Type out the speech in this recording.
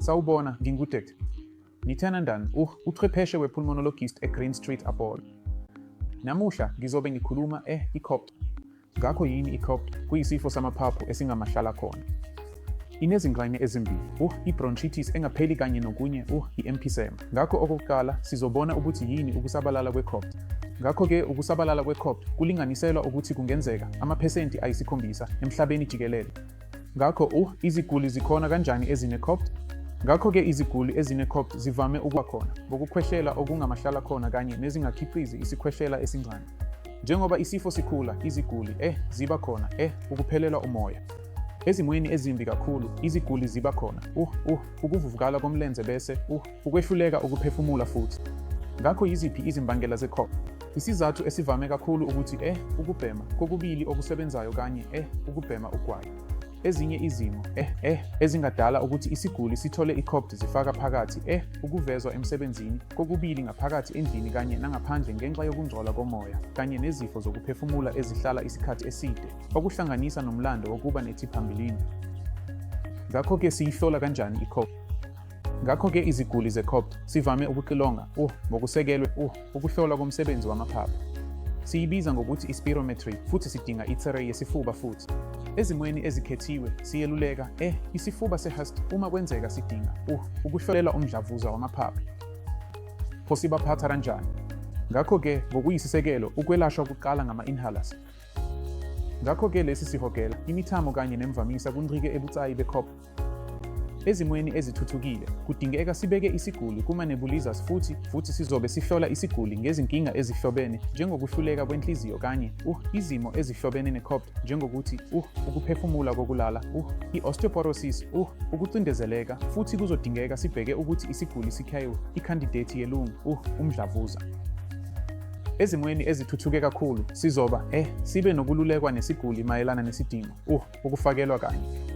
Sawubona, nginguDkt. Nithanandan, uchwepheshe we-pulmonologist e-Green Street Apollo. Namuhla ngizobe ngikhuluma i-COPD. Ngakho yini i-COPD? Kuyisifo samaphaphu esingamahlala khona. Inezingxenye ezimbili, i-bronchitis engapheli kanye nokunye, i-emphysema. Ngakho okokuqala sizobona ukuthi yini ukusabalala kwe-COPD. Ngakho-ke ukusabalala kwe-COPD kulinganiselwa ukuthi kungenzeka amaphesenti ayisikhombisa emhlabeni jikelele. Ngakho iziguli zikhona kanjani ezine-COPD? Ngakho-ke iziguli ezine-COPD zivame ukuba khona ngokukhwehlela okungamahlalakhona kanye nezingakhiqizi isikhwehlela esincane. Njengoba isifo sikhula, iziguli ziba khona ukuphelelwa umoya. Ezimweni ezimbi kakhulu, iziguli ziba khona ukuvuvukala komlenze bese ukwehluleka ukuphefumula futhi. Ngakho yiziphi izimbangela ze-COPD? Isizathu esivame kakhulu ukuthi ukubhema, kokubili okusebenzayo kanye ukubhema ugwayi. Ezinye izimo ezingadala ukuthi isiguli sithole i-COPD zifaka phakathi ukuvezwa emsebenzini, kokubili ngaphakathi endlini kanye nangaphandle ngenxa yokungcola komoya, kanye nezifo zokuphefumula ezihlala isikhathi eside, okuhlanganisa nomlando wokuba ne-TB phambilini. Ngakho-ke siyihlola kanjani i-COPD? Ngakho-ke iziguli ze-COPD sivame ukuxilonga ngokusekelwe ukuhlolwa komsebenzi wamaphaphu. Siyibiza ngokuthi i-spirometry futhi sidinga i-X-ray yesifuba futhi. Ezimweni ezikhethiwe siyeluleka isifuba se-chest uma kwenzeka sidinga ukuhlolela umdlavuza wamaphaphu. Pho sibaphatha kanjani? Ngakho-ke ngokuyisisekelo ukwelashwa kuqala ngama-inhalers. Ngakho-ke lesi sihogela, imithamo kanye nemvamisa kuncike ebucayi be-COPD. Ezimweni ezithuthukile, kudingeka sibeke isiguli kuma-nebulizers futhi sizobe sihlola isiguli ngezinkinga ezihlobene njengokuhluleka kwenhliziyo kanye izimo ezihlobene ne-COPD njengokuthi ukuphefumula kokulala, i-osteoporosis, ukucindezeleka futhi kuzodingeka sibheke ukuthi isiguli sikhayiwe ikhandidethi yelungu umdlavuza. Ezimweni ezithuthuke kakhulu, sizoba sibe nokululekwa nesiguli mayelana nesidingo ukufakelwa kanye.